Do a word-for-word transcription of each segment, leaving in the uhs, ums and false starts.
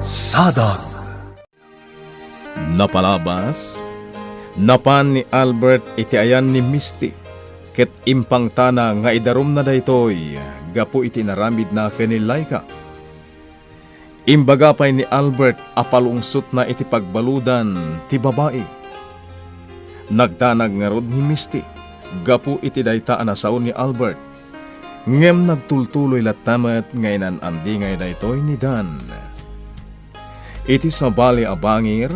Sadag. Napalabas, napan ni Albert iti ayan ni Misty, ket impangtana nga idarumna daytoy gapu iti inaramidna ken ni Laika. Imbaga pay ni Albert a palungsotna iti pagbaludan ti babai. Nagdanag ngarud ni Misty gapu iti dayta a nasao ni Albert, ngem nagtultuloy latta met nga inan-andingay daytoy ni Dan. Iti sabali a bangir,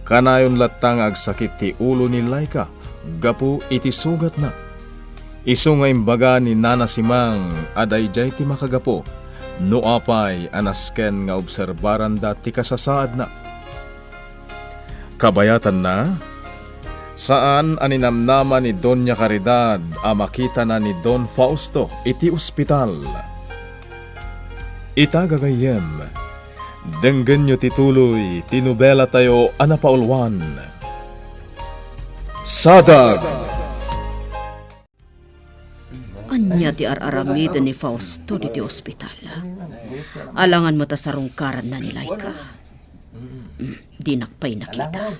kanayon latta nga agsakit ti ulo ni Laika gapu iti sugatna. Isu nga imbaga ni Nana Simang a daydiay ti makagapu no apay a nasken nga obserbaranda ti kasasaadna. Kabayatanna, saan a ninamnama ni Doña Caridad a makitana ni Don Fausto iti ospital. Ita gagayyem, denggenyo ti tuloy ti nobelatayo a napauluan. Sadag! Ania ti ar-aramiden ni Fausto diti ospital? Alangan met a sarungkaranna ni Laika. Mm, dinak pay nakita.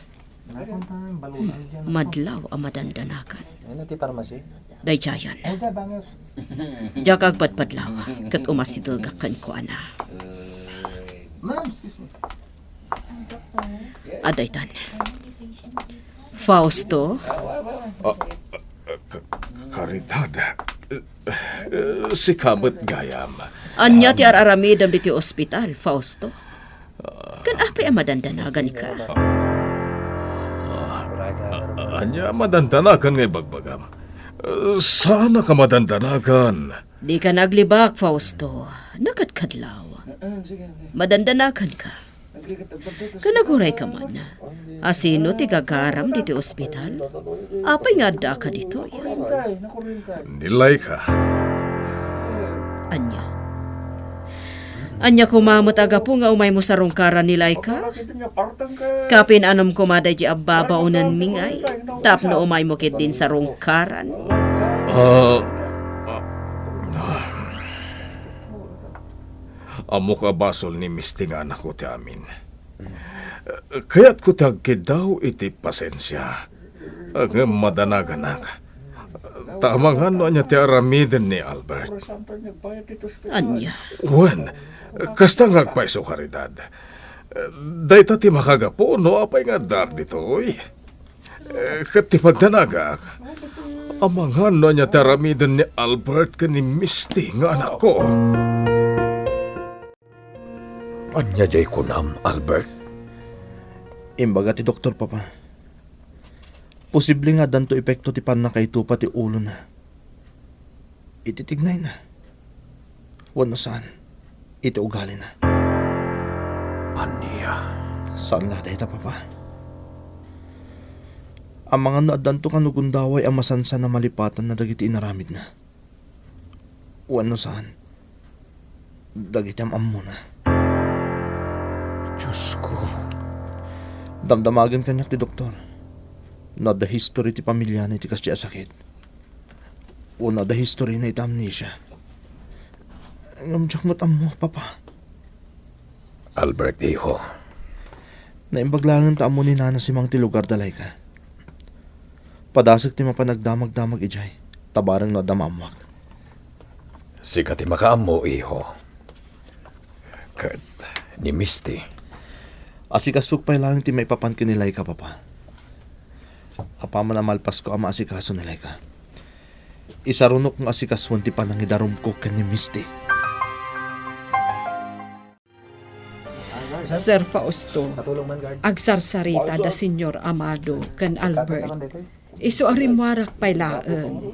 Madlaw a madandanagan. Ano ti parmasi? Daydiayen. Diak agpadpadlaw, ket umasidegak kenkuana. Ma'am, excuse me. Adaytan. Fausto? Ah, ah, Ka-, Ka-, Caridad. Eh, sika met gayam. Ania ti ar-aramidem diti ospital, Fausto? Ken apay a madandanaganka? Ah, ah, ania a madandanagan nga ibagbagam? Eh, saanak a madandanagan. Dika naglibak, Fausto. Nakadkadlaw. Madandanaganka. Ken agurayka man, a sino ti gagaram diti ospital? Apay nga addaaka ditoy? Ni Laika. Ania? Ania koma met a gapu nga umaymo sarungkaran ni Laika? Kapin-anom koma daydi a babaonenmi ngay tapno umaymo ketdin sarungkaran? Ah, ah, ah. Ammok a basol ni Misty nga anakko ti amin. Kayatko ti agkiddaw iti pasensia, ngem madanaganak. Ta amangan no ania ti aramiden ni Albert. Ania? Wen, kasta nga agpayso, Caridad. Dayta ti makagapu no apay nga addaak ditoy. Eh, ket ti pagdanagak, amangan no ania ti aramiden ni Albert ken ni Misty nga anakko. Ania diay kunam, Albert? Imbaga ti doktor, Papa. Posible nga addanto epekto ti pannakaitupa ti ulona. Iti tignayna. Wenno saan, iti ugalina. Ania? Saan la dayta, Papa? Amangan no addanto kano gundaway a masansan a malipatanna dagiti inaramidna. Wenno saan, dagiti am-ammona. Diosko. Damdamagen kaniak ti doktor no adda history ti pamiliana iti kasdi a sakit. Wenno adda historyna iti amnesia. Ngem diak met ammo, Papa. Albert, iho. Naimbag laeng ta ammo ni Nana Simang ti lugar da Laika. Padasek ti mapan agdamagdamag idiay, ta bareng no adda maammoak. Sika ti makaammo, iho. Ket ni Misty. Asikasok pay laeng ti maipapan ken ni Laika, Papa. Apaman a malpasko a maasikaso ni Laika, isarunok nga asikasuen ti panangidarumko ken ni Misty. Sir Fausto, agsarsarita da Señor Amado ken Albert. Isu a rimmuarak pay laeng.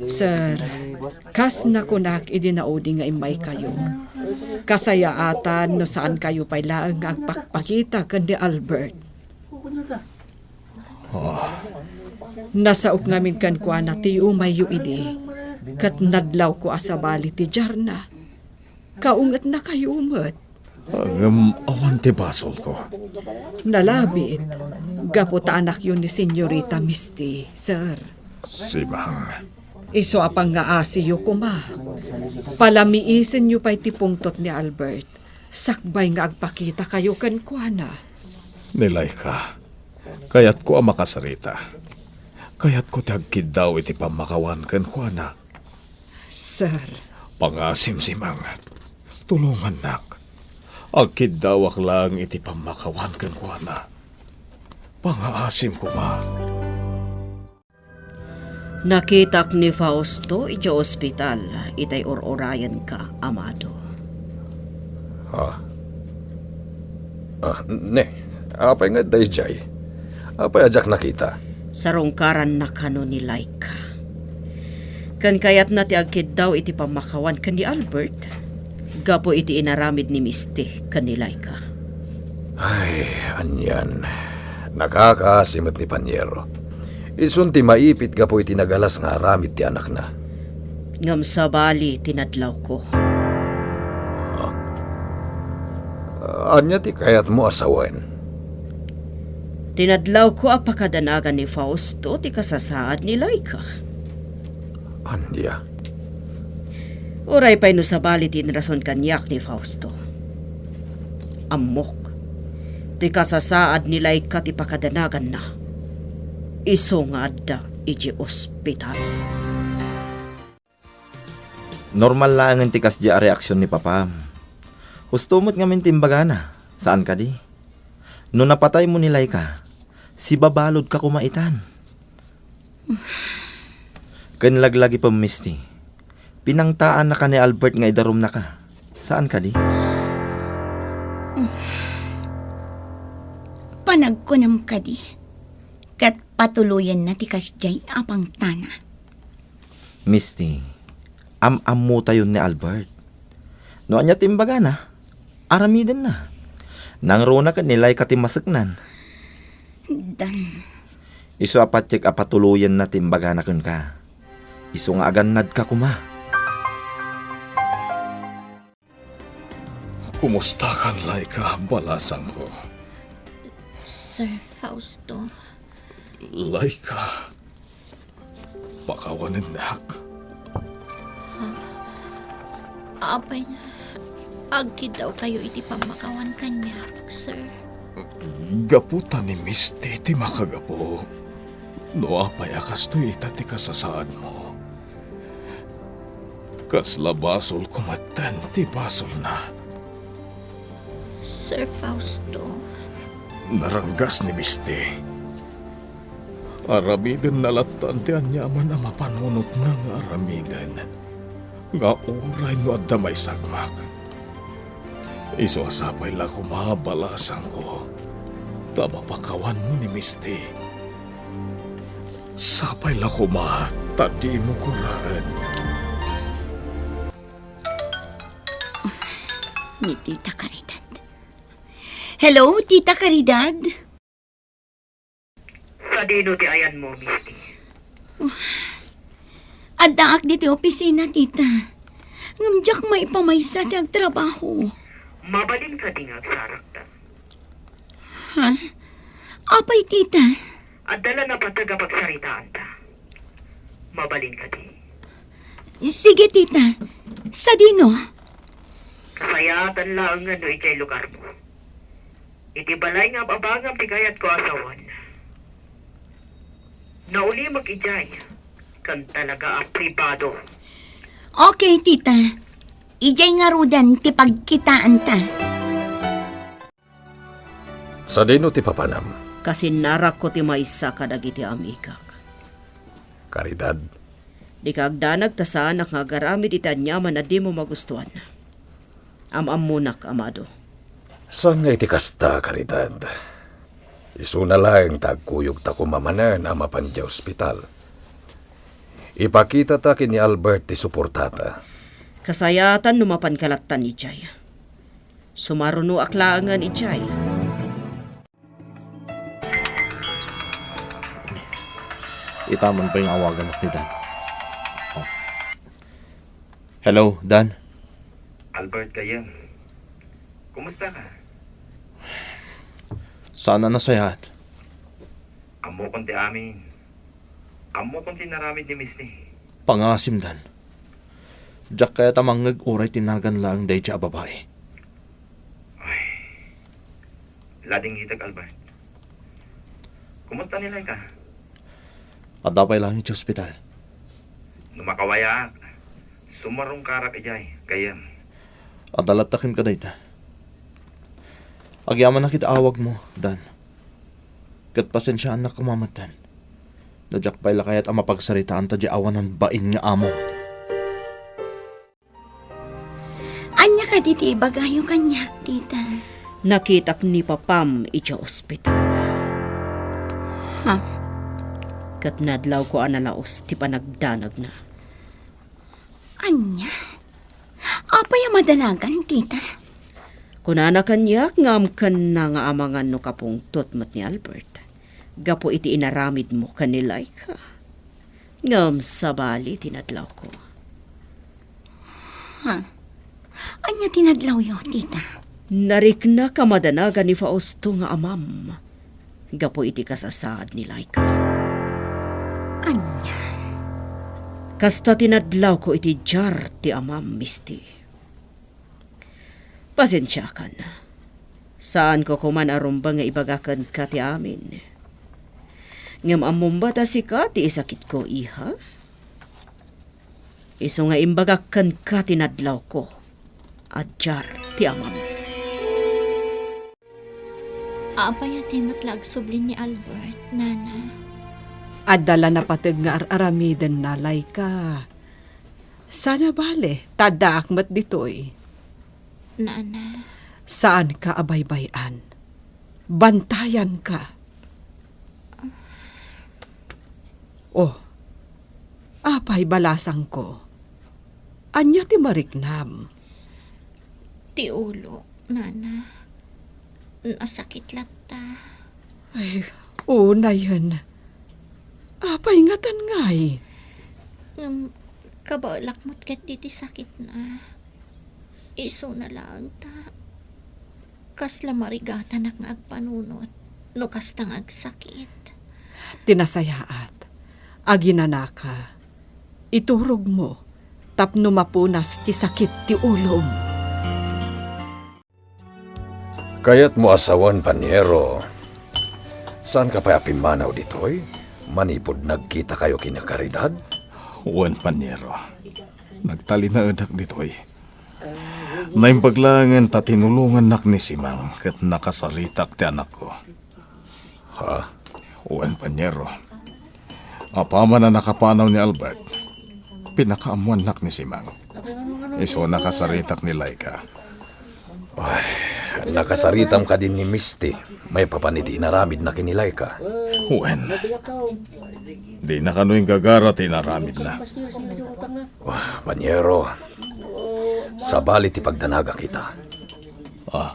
Sir, kas nakunak idi naudi nga immaykayo, kasayaatan no saankayo pay laeng nga agpakpakita ken ni Albert. Nasaok ngamin kenkuana ti yumayyo idi, ket nadlawko a sabali ti diarna. Kaungetnakayo met. Ngem awan ti basolko. Nalabit, gapu ta anakyo ni Señorita Misty, sir. Simang. Isu a pangngaasiyo koma. Palamiisenyo pay ti pungtot ni Albert. Sakbay nga agpakitakayo kenkuana. Ni Laika, kayatko a makasarita. Kayatko ti agkiddaw iti pammakawan kenkuana. Sir. Pangasim, Simang. Tulongannak. Agkiddawak laeng iti pammakawan kenkuana. Pangaasim koma. Nakitak ni Fausto iti ospital itay ur-urayenka, Amado. Ah. Ah, ne, apay nga adda idiay? Apay a diak nakita? Sarungkaranna kano ni Laika. Ken kayatna ti agkiddaw iti pammakawan ken ni Albert gapu iti inaramid ni Misty ken ni Laika. Ay, anian. Nakakaasi met ni Paniero. Isun ti maipit gapu iti nagalas nga aramid ti anakna. Ngem sabali, tinadlawko. Ha? Ania ti kayatmo a sawen? Tinadlawko a pakadanagan ni Fausto ti kasasaad ni Laika. Ania? Uray pay no sabali ti inrason kaniak ni Fausto. Ammok, ti kasasaad ni Laika ti pakadanaganna. Isu nga adda iti ospital. Normal laengen ti kasdi a reaksion ni papam. Husto met ngamin ti imbagana, saan kadi? No napataymo ni Laika, sibabaludka koma itan. Ken laglagipem, Misty, pinangtaannaka ni Albert nga idarumnaka, saan kadi? Panagkunam kadi, ket patuloyenna ti kasdiay a pangtana. Misty, am-ammotayon ni Albert. No ania ti imbagana, aramidenna. Nangruna ket ni Laika ti maseknan. Dan. Isu a patiek a patuloyenna ti imbagana kenka. Isu nga agannadka koma. Kumustakan, Laika, balasangko? Sir Fausto. Laika, pakawanennak. Apay nga agkiddawkayo iti pammakawan kaniak, sir? Gapu ta ni Misty ti makagapu. No apay a kastoy ita ti kasasaadmo, kasla basolko metten ti basolna. Sir Fausto. Naranggas ni Misty. Aramidenna lattan ti aniaman a mapanunotna nga aramiden, nga uray no adda maisagmak. Isu a sapay la koma, balasangko, ta mapakawanmo ni Misty. Sapay la koma ta dimo guraen. Ni Tita Caridad. Hello, Tita Caridad? Sadino ti ayanmo, Misty? Addaak ditoy opisina, tita. Ngem diak maipamaysa ti agtrabaho. Mabalin kadi nga agsarakta? Ha? Apay, tita? Adda la napateg a pagsaritaanta. Mabalin kadi? Sige, tita. Sadino? Kasayaatan laeng no idiay lugarmo. Iti balay nga ab-abangam ti kayatko a sawen. Naulimek idiay, ken talaga a pribado. Okay, tita. Idiay ngaruden ti pagkitaanta. Sadino ti papanam? Kasinnarakko ti maysa kadagiti amigak. Caridad. Dika agdanag ta saanak nga agaramid iti aniaman a dimo magustuan. Am-ammonak, Amado. Saan nga iti kasta, Caridad? Isuna laeng ta agkuyogta koma manen a mapan idiay ospital. Ipakitata ken ni Albert ti suportata. Kasayaatan no mapanka lattan idiay. Sumarunoak laengen idiay. Itaman pay nga awaganak ni Dan. Oh. Hello, Dan. Albert, gayyem. Kumusta ka? Saan a nasayaat. Ammokon ti amin. Ammokon ti naramid ni Misty. Pangasim, Dan. Diak kayat a mangngeg uray ti nagan laeng daydiay a babai. Ladinggitek, Albert. Kumusta ni Laika? Adda pay laeng iti ospital. No makawayaak, sumarungkarak idiay, gayyem. Adda latta kenka dayta. Agyamanak iti awagmo, Dan. Ket pasensiaannak koma metten no diak pay la kayat a mapagsaritaan ta di awanan bain nga amo. Ania kadi ti ibagayo kaniak, tita? Nakitak ni papam idiay ospital. Ha? Ket nadlawko a nalaus ti panagdanagna. Ania? Apay a madanagan, tita? Kunana kaniak nga ammoenna nga amangan no kapungtot met ni Albert gapu iti inaramidmo ken ni Laika. Ngem sabali ti nadlawko. Ha? Ania ti nadlawyo, tita? Nariknak a madanagan ni Fausto nga amam gapu iti kasasaad ni Laika. Ania? Kasta ti nadlawko iti diar ti amam, Misti. Pasensiakan. Saanko koman a rumbeng nga ibaga kenka ti amin. Ngem ammom ba ta sika ti isakitko, iha? Isu nga imbagak kenka ti nadlawko a diar ti amam. Apay a di met la agsublin ni Albert, nana? Adda la napateg nga ar-aramidenna, Laika. Saan a bale, ta addaak met ditoy. Nana. Saanka a baybay-an. Bantayanka. Oh, apay balasangko? Ania ti mariknam? Ti ulo, nana. Nasakit latta. Ay, unayen. Apay ngatan ngay? Ngem, kabaelak met ket diti sakitna. Isuna laeng ta kasla marigatanak nga agpanunot no kasta nga agsakit. Ti nasayaat, aginanaka, iturogmo tapno mapunas ti sakit ti ulom. Kayatmo a sawen, Paniero, saanka pay a pimmanaw ditoy manipud nagkitakayo ken ni Caridad? Wen, Paniero. Nagtalinaedak ditoy. Naimbag laengen ta tinulongannak ni Simang ket nakasaritak ti anakko. Ha? Wen, Paniero. Apaman a nakapanaw ni Albert, pinakaammoannak ni Simang. Isu a nakasaritak ni Laika. Ay, nakasaritam kadi ni Misti maipapan iti inaramidna ken ni Laika? Wen. Dina kano inggagara ti inaramidna. Wah, Paniero. Sabali ti pagdanagak ita. Ah. Ah,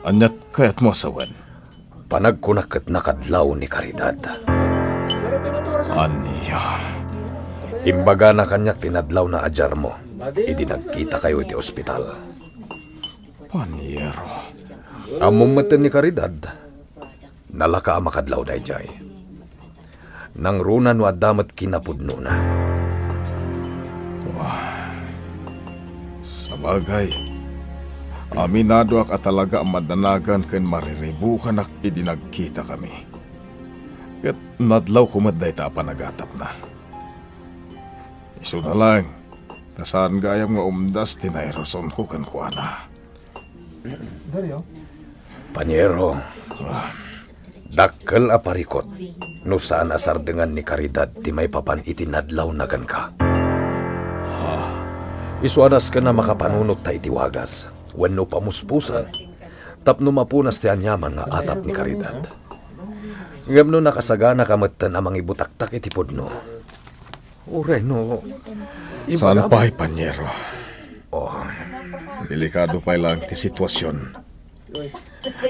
aniat kayatmo a sawen? Panagkunak ket nakadlaw ni Caridad. Ania? Imbagana kaniak ti nadlawna a diarmo idi nagkitakayo iti ospital. Paniero. Ammom metten ni Caridad. Nalaka a makadlaw daydiay. Nangruna no adda met kinapudnona. Wah, sabagay, aminadoak a talaga a madanagan ken mariribukanak idi nagkitakami. Ket nadlawko met dayta a panagatapna. Isuna laeng, ta saan gayam nga umdas ti nairasonko kenkuana. Paniero, dakkel a parikut no saan a sardengan ni Caridad ti maipapan iti nadlawna kenka. Isu a nasken a makapanunot ta iti wagas wenno pamuspusan tapno mapunas ti aniaman nga atap ni Caridad. Ngem no nakasaganaka metten a mangibutaktak iti pudno, uray no, saan ibagam- pay, Paniero. Oh. Delikado pay laeng ti situasion.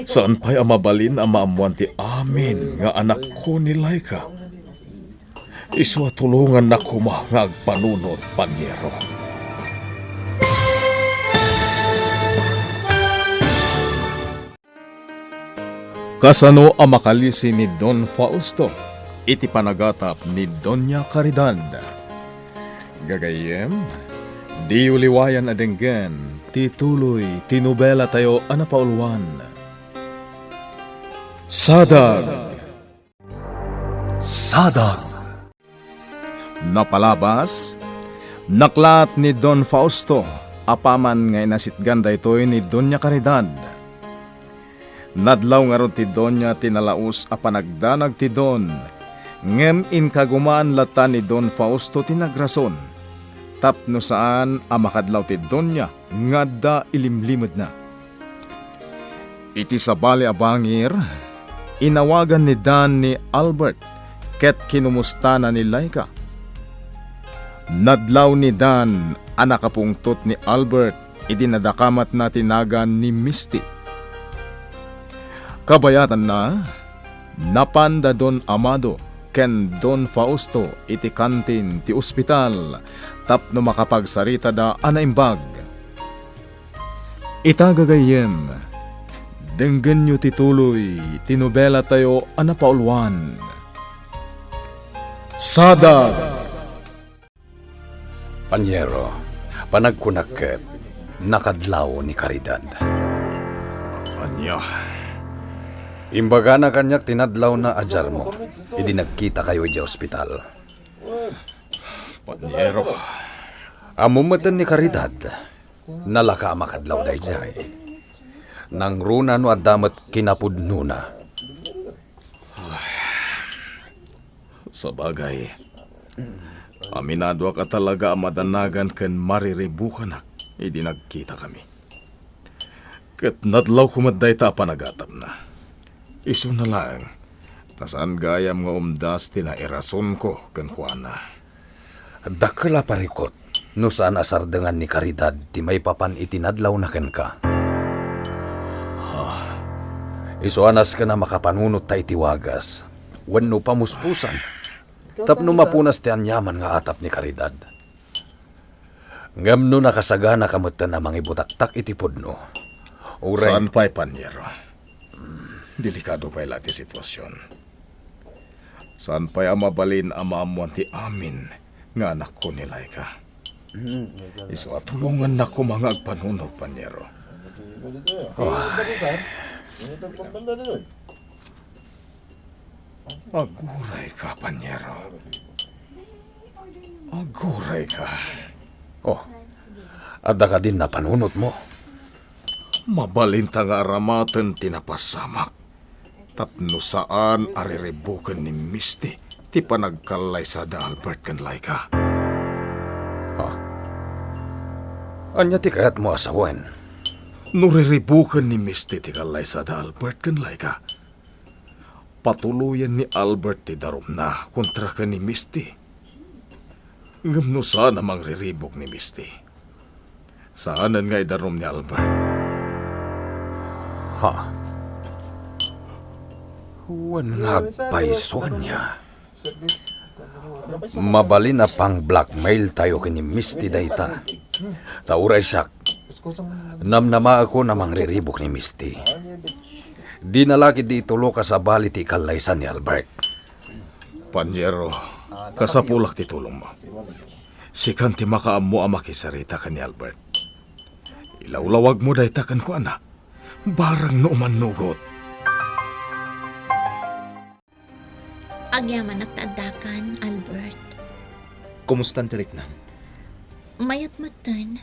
Saan pay a mabalin a maammoan ti amin nga anakko ni Laika. Isu a tulongannak koma nga agpanunot, Paniero. Kasano a makalisi ni Don Fausto iti panagatap ni Doña Caridad? Gagayyem, diyo liwayan a denggen ti tuloy ti nobelatayo a napauluan. Sadag. Sadag. Napalabas, naklaat ni Don Fausto apaman nga inasitgan daytoy ni Doña Caridad. Nadlaw ngarud ti Doña ti nalaus a panagdanag ti Don, ngem inkagumaan latta ni Don Fausto ti nagrason, tapno saan a makadlaw ti Doña nga adda ilimlimedna. Iti sabali a bangir, inawagan ni Dan ni Albert ket kinumustana ni Laika. Nadlaw ni Dan a nakapungtot ni Albert idi nadakamatna ti nagan ni Misty. Kabayatanna, napan da Don Amado ken Don Fausto iti kantin ti ospital tapno makapagsaritada a naimbag. Ita gagayyem, denggenyo ti tuloy ti nobelatayo a napauluan. Sadag! Panyero, panagkunak ket, nakadlaw ni Caridad. Ania? Imbagana kaniak ti nadlawna a Jarmo, idi nagkitakayo idiay ospital. Panyero. Ammom metten ni Caridad, nalaka a makadlaw daydiay. Nangruna no adda met kinapudnona. Sabagay, aminadoak a talaga a madanagan ken mariribukanak idi nagkitakami. Ket nadlawko met dayta a panagatapna. Isuna laeng, ta saan gayam nga umdas ti nairasonko kenkuana. Dakkel a parikut no saan a sardengan ni Caridad ti maipapan iti nadlawna kenka. Ha? Isu a nasken a makapanunot ta iti wagas wenno pamuspusan tapno mapunas ti aniaman nga atap ni Caridad. Ngem no nakasaganaka metten a mangibutaktak iti pudno, uray Saan pay, Panyero? Delikado pay la ti sitwasion. Saan pay a mabalin a maammoan ti amin nga anakko ni Laika. Isu a tulongannak koma nga agpanunot, Panyero. Aguray ka, Panyero. Aguray ka. Oh, adda kadin napanunotmo? Mabalinta nga aramaten ti napasamak tapno saan a riribuken ni Misty ti panagkallaysa da Albert ken Laika. Ah. Ania ti kayatmo a sawen? No riribuken ni Misty ti kallaysa da Albert ken Laika, patuloyen ni Albert ti darumna kontra ken ni Misty. Ngem no saan a mangriribuk ni Misty, saanen nga idarum ni Albert. Ha? Wen nga agpayso ania? Mabalin a pang-blackmail tayo ken ni Misty dayta. Ta uray siak, namnamaekon a mangriribuk ni Misty. Dina la ketdi ituloka sabali ti ikallaysa ni Albert. Panyero, kasapulak ti tulongmo. Sikan ti makaammo a makisarita ken ni Albert. Ilawlawagmo dayta kenkuana. Barang no umannugot. Agyamanak ta addakan, Albert. Kumustan ti riknam? Mayat metten.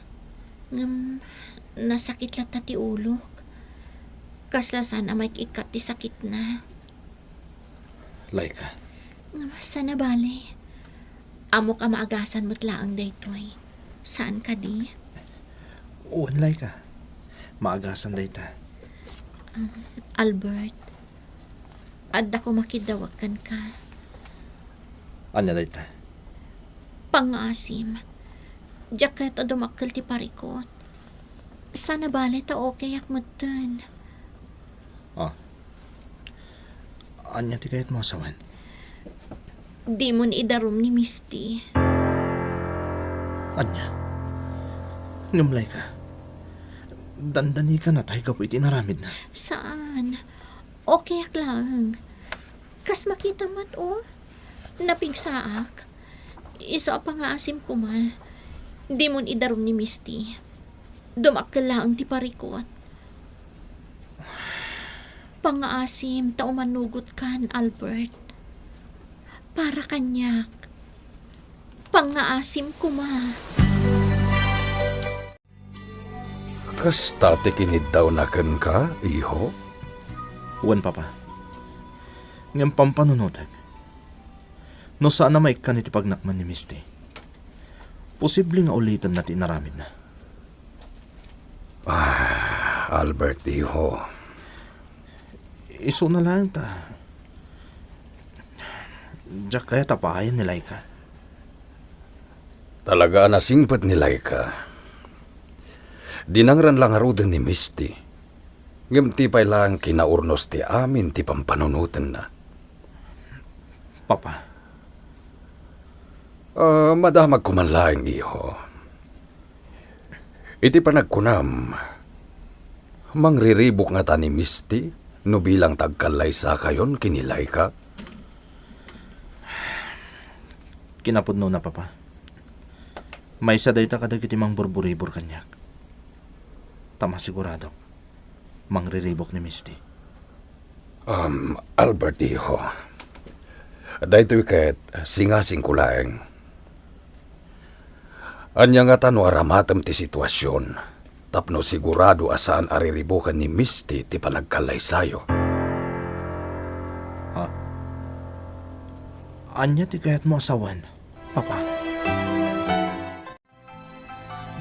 Ngem nasakit latta ti ulok. Kasla saan a maik-ikkat ti sakitna. Laika. Ngem saan a bale. Ammok a maagasan met laeng daytoy. Saan kadi? Wen, Laika. Maagasan dayta. Um, Albert, adda koma kiddawag kenka. Ania dayta? Pangngaasim. Diak kayat a dumakkel ti parikut. Saan a bale ta okayak metten. Ah. Ania ti kayatmo a sawen? Dimon idarum ni Misty. Ania? Ngem, Laika, dandanikanna tay gapu iti inaramidna. Saan. Okayak laeng. Kas makitam met, o. Napigsaak. Isu a pangngaasim koma. Dimon idarum ni Misty. Dumakkel laeng ti parikut. pangngaasim ta umanugotkan, Albert. Para kaniak, pangngaasim koma. Kasta ti kiniddawna kenka, iho? Wen, Papa. Ngem pampanunotek, no saan a maikkan iti pagnakman ni Misty, posible nga ulitenna ti inaramidna. Ah, Albert, iho. Isuna laeng ta diak kayat a paayen ni Laika. Talaga a nasingpet ni Laika. Dinangran la ngaruden ni Misty. Ngem ti pay laeng kinaurnos ti amin ti pampanunotenna. Papa. Ah, madamag ko man laeng, iho. Iti panagkunam, mangriribuk ngata ni Misty no bilang ta agkallaysakayon ken ni Laika? Kinapudnona, Papa. Maysa dayta kadagiti mangburburibor kaniak. Ta masiguradok, mangriribuk ni Misty. Um, Albert, iho. Daytoy ket singasingko laeng. Ania ngata no aramatem ti situasion tapno sigurado a saan a riribuken ni Misty ti panagkallaysayo? Ah, ania ti kayatmo a sawen, Papa?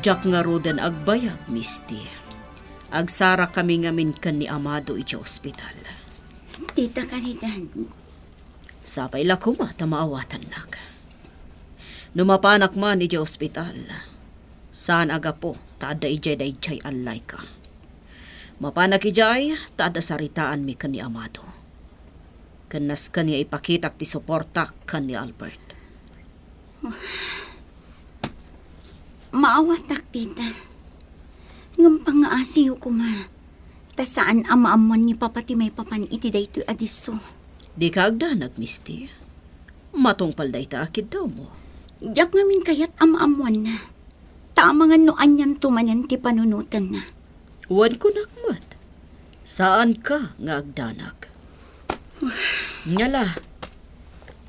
Diak ngaruden agbayag, Misty. Agsarakami ngamin ken ni Amado idiay ospital. Tita Caridad. Sapay la koma ta maawatannak. No mapanak man idiay ospital, saan a gapu ta adda idiay daydiay a Laika. Mapanak idiay ta adda saritaanmi ken ni Amado. Ken nasken nga ipakitak ti suportak ken ni Albert. Maawatak, tita. Ngem pangngaasiyo koma, ta saan a maammuan ni Papa ti maipapan iti daytoy a disso. Dika agdanag, Misty. Matungpal dayta a kiddawmo. Diak ngamin kayat a maammuanna. Ta amangan no anianto manen ti panunotenna. Wen kunak met, saanka nga agdanag. Nia la,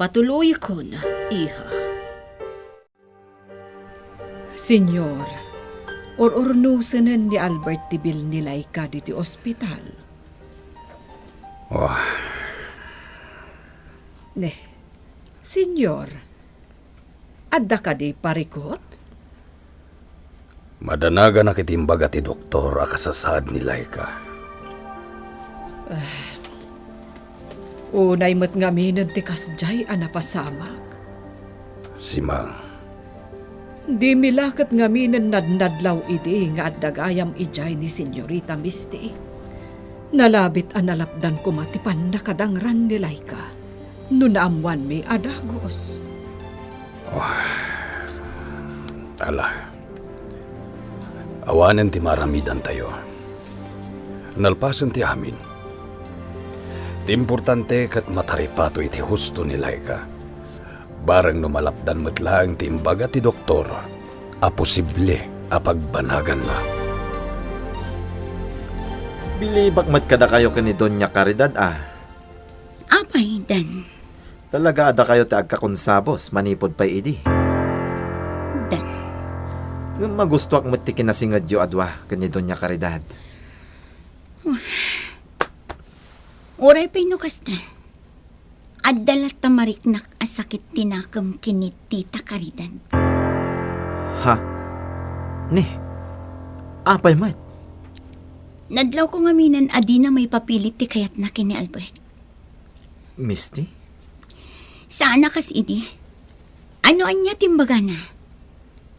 patuloyakon, iha. Señor, ur-urnosenen ni Albert ti bill ni Laika ditoy ospital. Oh. Ne, Señor, adda kadi parikut? Madanaganak iti imbaga ti doktor a kasasaad ni Laika. Ah, unay met ngaminen ti kasdiay a napasamak. Simang. Dimi la ket ngaminen nadnadlaw idi nga adda gayam idiay ni Señorita Misty. Nalabit a nalapdan koma ti pannakadangran ni Laika no naammoanmi a dagus. Oh, ala. Awanen ti maaramidantayo. Nalpasen ti amin, ti importante ket mataripato iti husto ni Laika. Bareng no malapdan met laeng ti imbaga ti doktor a posible a pagbanaganna. Bilibak met kadakayo ken ni Doña Caridad, a. Apay, Dan? Talaga a dakayo ti agkakonsabos manipud pay idi. Dan. Ngem magustoak met ti kinasingedyo a dua ken ni Doña Caridad. Uray pay no kasta, adda latta mariknak a sakit ti nakem ken ni Tita Caridad. Ha? Ni, apay met? Nadlawko ngaminen a dina maipapilit ti kayatna ken ni Albert. Misty? Saan a kas idi. Ano ania ti imbagana?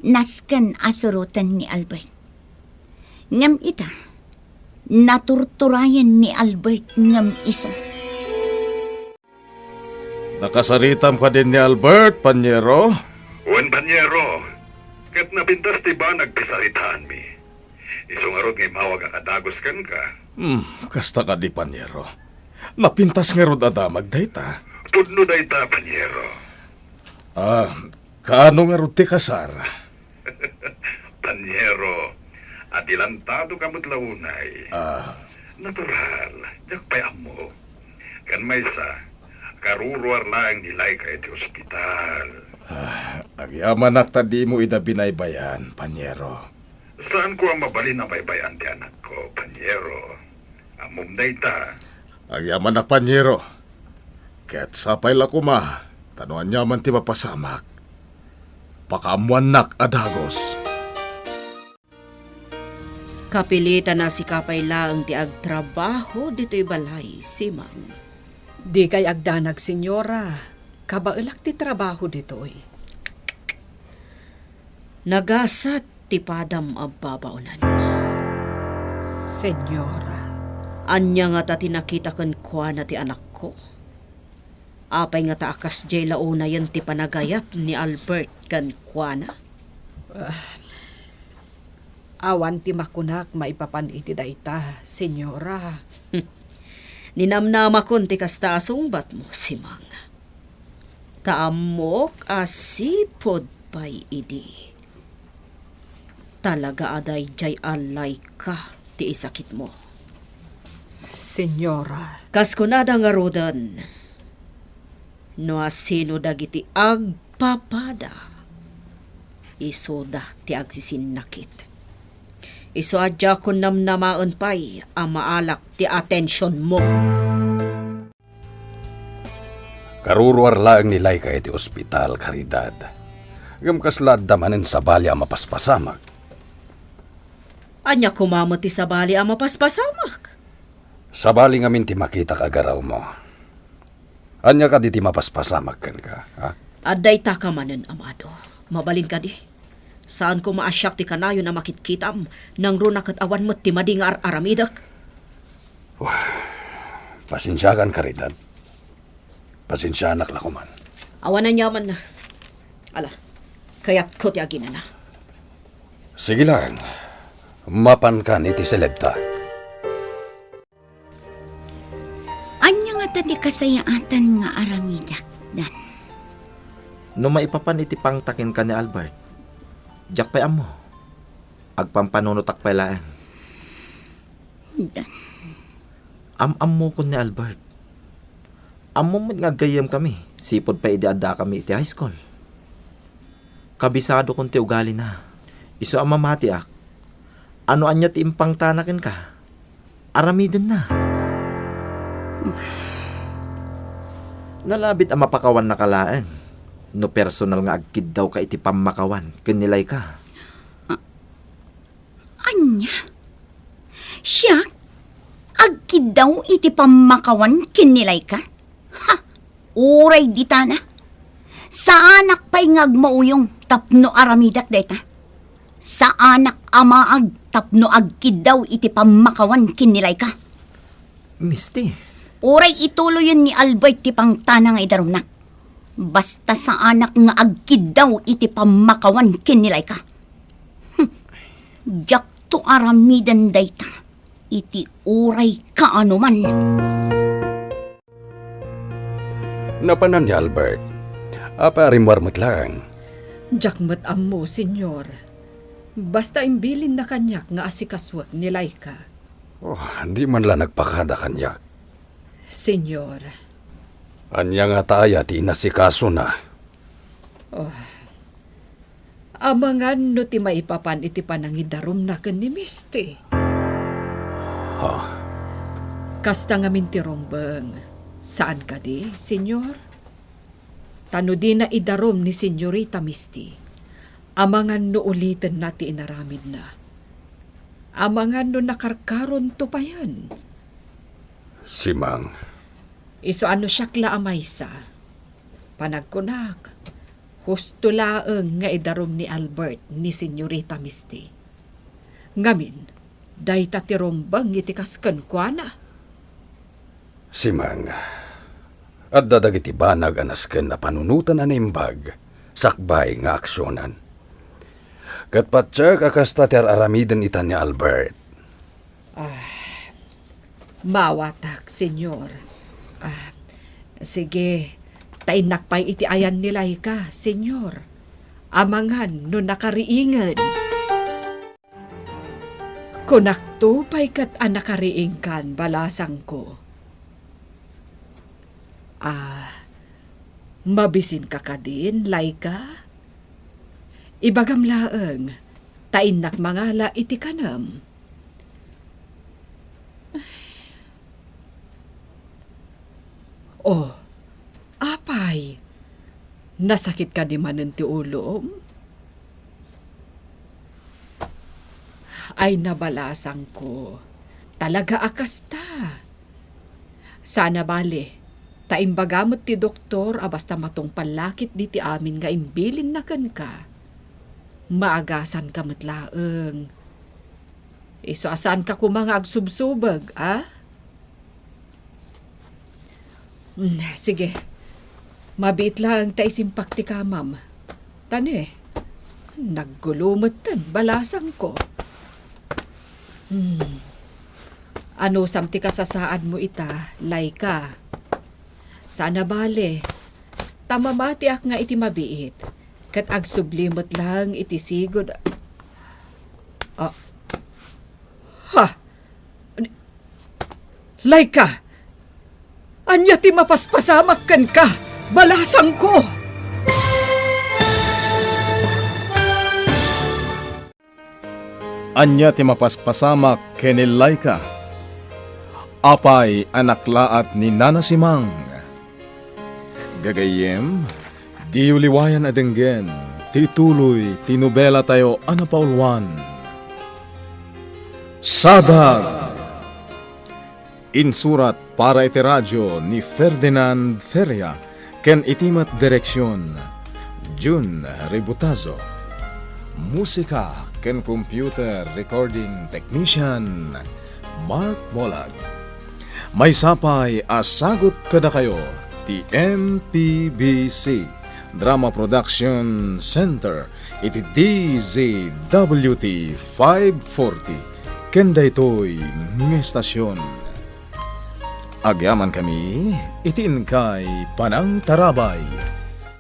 Nasken a suroten ni Albert. Ngem ita, naturturayen ni Albert ngem isu. Nakasaritam kadin ni Albert, Panyero? Wen, Panyero. Ket napintas ti banag ti saritaanmi. Isu ngarud nga immawag a kadagus kenka. Hmm, kasta kadi, Panyero. Napintas ngarud a damag dayta. Pudno dayta, Panyero. Ah, kaano ngarud ti kasar? Panyero, adilantadoka met la unay. Ah. Natural, diak pay ammo. Ken maysa, karuruar laeng ni Laika iti ospital. Ah, agyamanak ta dimo ida binaybayan, panyero. Saanko a mabalin a baybay-an ti anakko, panyero. Ammom dayta. Agyamanak, panyero. Ket sapay la koma, ta no aniaman ti mapasamak, pakaammoannak a dagus. Kapilitan a sika pay laeng ti agtrabaho ditoy balay, Simang. Dikay agdanag, Senyora. Kabaelak ti trabaho ditoy. Nagasat ti padam a babaonan. Senyora. Ania ngata ti nakita kenkuana ti anakko? Apay ngata a kasdiay la unayen ti panagayat ni Albert kenkuana? Ah, awan ti makunak maipapan iti dayta, Senyora. Ninamnamakon ti kasta a sungbatmo, Simang. Ta ammok a sipud pay idi. Talaga a daydiay a Laika ti isakitmo. Senyora. Kas kunada ngaruden, no asino dagiti agpapada, isuda ti agsisinnakit. Isu a diakon namnamaen pay a maalak ti atensionmo. Karuruar laeng ni Laika iti ospital, Caridad. Ngem kasla adda manen sabali a mapaspasamak. Ania koma met ti sabali a mapaspasamak? Sabali ngamin ti makitak a garawmo. Ania kadi ti mapaspasamak kenka, ha? Adda itaka manen, amado. Mabalin kadi? Saan koma a siak ti kanayon a makitkitam, nangruna ket awan met ti madi nga ar-aramidek. Wah, pasensiakan, Caridad. Pasensianak la koman. Awan aniamanna. Ala, kayatko ti aginana. Sige laeng, mapankan iti selebta. Ania ngata ti kasayaatan nga aramidek, Dan? No maipapan iti pangta kenka ni Albert, diak pay ammo. Agpampanunotak pay laeng. Dan. Am-ammokon ni Albert. Ammom met nga aggayyemkami, sipud pay idi addakami iti high school. Kabisadokon ti ugalina. Isu a mamatiak, a no ania ti impangtana kenka, aramidenna. Nalabit a mapakawannaka laeng no personal nga agkiddawka iti pammakawan ken ni Laika. Ania? Siak? Agkiddaw iti pammakawan ken ni Laika? Ha! Uray ditana. Saanak pay nga agmauyong tapno aramidek dayta. Saanak a maag tapno agkiddaw iti pammakawan ken ni Laika. Misti. Uray ituloyen ni Albert ti pangtana nga idarumnak. Basta saanak nga agkiddaw iti pammakawan ken ni Laika. Hmm. Diakto aramiden dayta iti uray kaanoman. Napanan ni Albert. Apay a rimmuar met laeng? Diak met ammo, Senyor. Basta imbilinna kaniak nga asikasuek ni Laika. Oh, di man la nagpakada kaniak. Senyor. Ania ngata aya ti inasikasona? Oh. Amangan no ti maipapan iti panangidarumna ken ni Misti. Ha? Kasta ngamin ti rumbeng. Saan kadi, Senyor? Ta no dina idarum ni Senyorita Misti, amangan no ulitenna ti inaramidna. Amangan no nakarkaronto payen. Simang. Isu a no siak la a maysa, panagkunak, husto laeng nga idarum ni Albert ni Senyorita Misti. Ngamin, dayta ti rumbeng iti kas kenkuana. Simang, adda dagiti banag a nasken a panunoten a naimbag, sakbay nga aksionan. Ket patiek a kasta ti ar-aramiden ita ni Albert. Ah, maawatak, Senyor. Ah, sige, ta innak pay iti ayan ni Laika, Senyor. Amangan no nakariingen. Kunakto pay ket a nakariingkan, balasangko. Ah, mabisinka kadin, Laika? Ibagam laeng, ta innak mangala iti kanem. Oh, apay, nasakit kadi manen ti ulom? Ay, nabalasangko, talaga a kasta. Sana bale, ta imbaga met ti doktor a basta matungpal la ketdi ti amin nga imbilinna kenka, maagasanka met laeng. Isu a saanka koma nga agsubsubeg, a? Mm, sige. Mabiit laeng ta isimpak ti kamam. Ta ne, naggulo metten, balasangko. Hmm. Anusam ti kasasaadmo ita, Laika? Sana bale, ta mamatiak nga iti mabiit, ket agsubli met laeng iti sigud. Ah. Ha! Laika, ania ti mapaspasamak kenka, balasangko? Ania ti mapaspasamak ken ni Laika? Apay a naklaat ni Nana Simang? Gagayyem, diyo liwayan a denggen ti tuloy ti nobelatayo a napauluan, Sadag! Insurat para iti radio ni Ferdinand Feria ken iti met direksion, Jun Ributazo. Musika ken computer recording technician, Mark Molag. Maysa pay a sagut kadakayo ti M P B C Drama Production Center iti D Z W T five forty ken daytoy nga estasion. Agyamankami iti inkay panangtarabay.